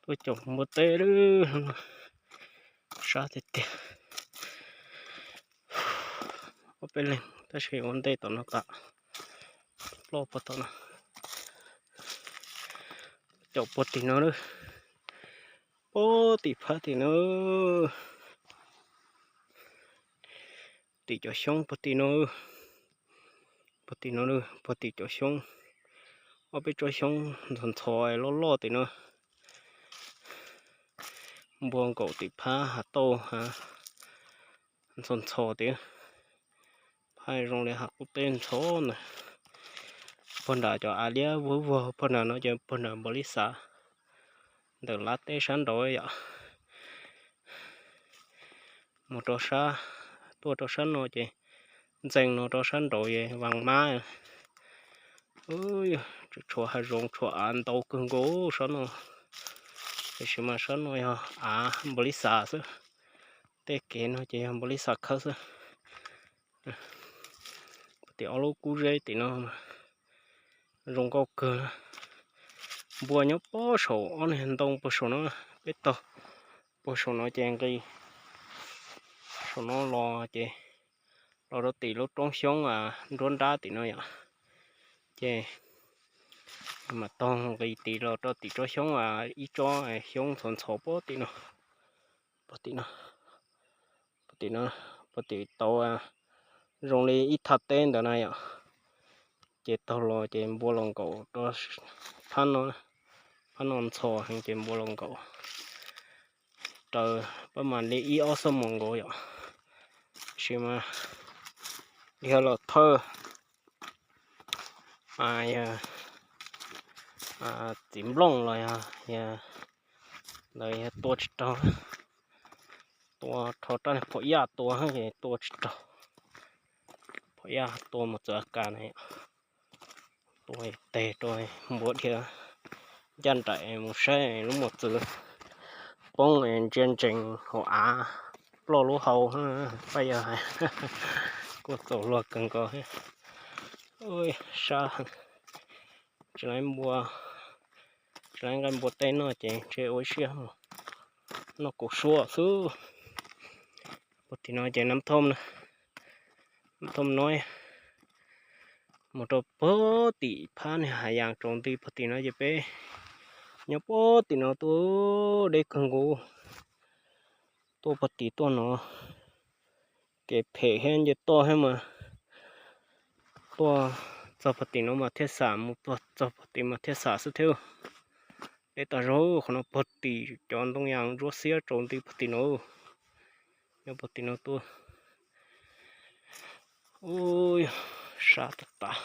Tuaj caum npua teb lawm, sab tiag tiag. Ob peb leeg tab sis ua ntej tom no tas, ploj puag tom no. Caum puag tim no lawm, puag tim phab tim no, tim cov xyoob puag tim no, puag tim no, puag tim cov xyoob. Ob peb tsob xyoob ntxhov ntxhov loj loj tim no. Npua nkaum tim phab hav tauj hav ntxhov ntxhov tiag. Phab zoo li hav qub teb ntxhov ntag. Puag nram cov av liab vuag vuag puag nram no ces puag nram npau li xav ntawm lab teb sab nraud yom. Mus rau sab, tuaj rau sab no ces ntxees no rau sab nraud es Vaj Mab. Tshuav hav zoov tshuav av ntau kawg nkaus sab no, tiam sis mas sab no yog av npau li xav xwb. Tej kev no ces yog npau li xav khawb xwb. Puag tim ob lub kub zeb tim no zoo nkauj kawg. Npua nyob puag saum ob niag ntoo puag saum no, peb taug puag saum no ces nqis saum no los ces los rau tim lub roob xyoob nruab nrab tim no yom. Ces mam taug nqis tim los rau tim tsob xyoob, ib tsob xyoob ntxhov ntxhov puag tim no, puag tim no, puag tim no, puag tim tau zoo li ib thaj teb ntawd na yom. Ces taug los ces npua los nkaum rau phab no, phab no ntxhov heev ces npua los nkaum raws pab mas li ib ob xuab moos nkaus yom. Tab sis mas yog los thawj, yog txiv nplooj los yog ntawd yog tua tsis raug, tua rho rab phom yaj tua ces tua tsis raug. Phom yaj tua mus txawv kas na, tua teg rau npua dhia ncaj nraim mus saib lub mos txwv poob ntsia ntsees hauv av, ploj lub hau. Pab yawg hais kuj txaus luag kawg nkaus. Sab, tsis laib npua, tsis laib nqaij npua teb noj ces ntshe ua ib siab mus noj kaus suab xwb. Puag tim no ces Nab Thooj, Nab Thooj no mus rau puag tim phab niag hav yas tsaus nti puag tim no ces peb nyob puag tim no tuaj deb kawg nkaus. Tuaj puag tim tuaj no kev phem thiab nce toj thiab mas tuaj txog puag tim no mas thiaj xam, mus txog puag tim mas thiaj xam xwb thiab. Deb tas zog, qhov no puag tim cov ntoo yas ntsuab xiab tsaus nti puag tim no, nyob puag tim no tuaj. Ub, sab tas tas.